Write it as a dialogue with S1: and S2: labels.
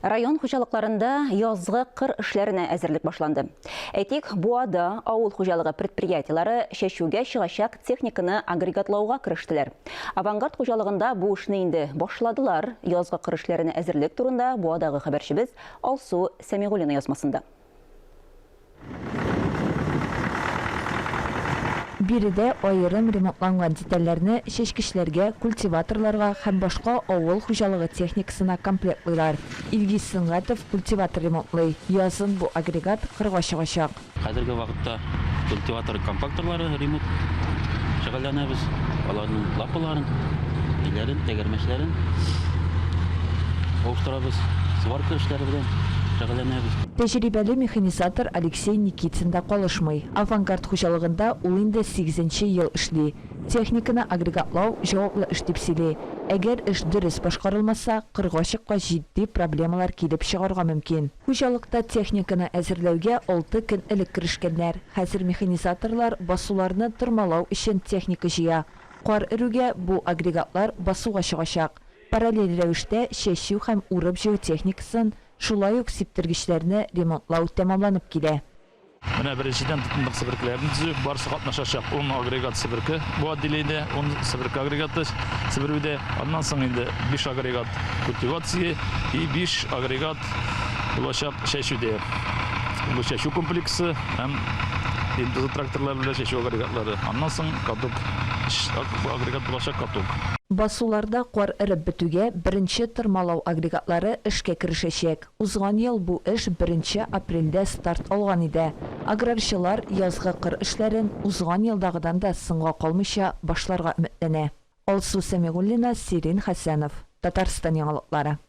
S1: Район хуҗалыкларында язгы кыр эшләренә әзерлек башланды. Әйтик, Буада авыл хуҗалыгы предприятиеләре чәчүгә чыгачак техниканы агрегатлауга керештеләр. Авангард хуҗалыгында бу эшне инде башладылар. Язгы кыр эшләренә әзерлек турында Буадагы хәбәрчебез Алсу Сәмигуллина язмасында.
S2: Биредә аерым ремонтланган детальләрне чәчкечләргә, культиваторларга һәм башка авыл хуҗалыгы техникасына комплектлыйлар. Илгиз Сөнгатов культиватор ремонтлый. Язын бу агрегат кырга чыгачак.
S3: Хәзерге вакытта культиватор компакторлары ремонт шөгыльләнәбез. Аларның лапаларын, ниләрен, тәгәрмәчләрен алыштырабыз, сварка эшләре белән шөгыльләнәбез.
S2: Тәҗрибәле механизатор Алексей Никитин да калышмый. Авангард хуҗалыгында ул инде сигезенче ел эшли. Техниканы агрегатлау, җаваплы эш дип сөйли. Әгәр эш дөрес башкарылмаса, кырга чыккач җитди проблемалар килеп чыгарга мөмкин. Хуҗалыкта техниканы әзерләүгә алты көн элек керешкәннәр. Хәзер механизаторлар басуларны тырмалау өчен техника җыя. Кар эрүгә бу агрегатлар басуга чыгачак. Параллель рәвештә чәчү һәм урып-җыю техникасын, Шулай ук сиптергечләрне ремонтлау тәмамланып килә.
S4: Менә беренчедән тотындык себеркеләрне төзү, барысы катнашачак, ун агрегат себерке бу отделениедә, ун себерке агрегаты себерүдә, аннан соң инде биш агрегат культивация и биш агрегат булачак чәчүдә. Бу чәчү комплексы һәм МТЗ тракторлары белән чәчү агрегатлары. Аннан соң каток, агрегат булачак каток.
S2: Басуларда кар эреп бетүгә, беренче тырмалау агрегатлары эшкә керешәчәк. Узган ел бу эш беренче апрельдә старт алган иде. Аграрчылар язгы кыр эшләрен узган елдагыдан да соңга калмыйча башларга өметләнә. Алсу Сәмигуллина, Сирин Хәсәнов, Татарстан яңалыклары.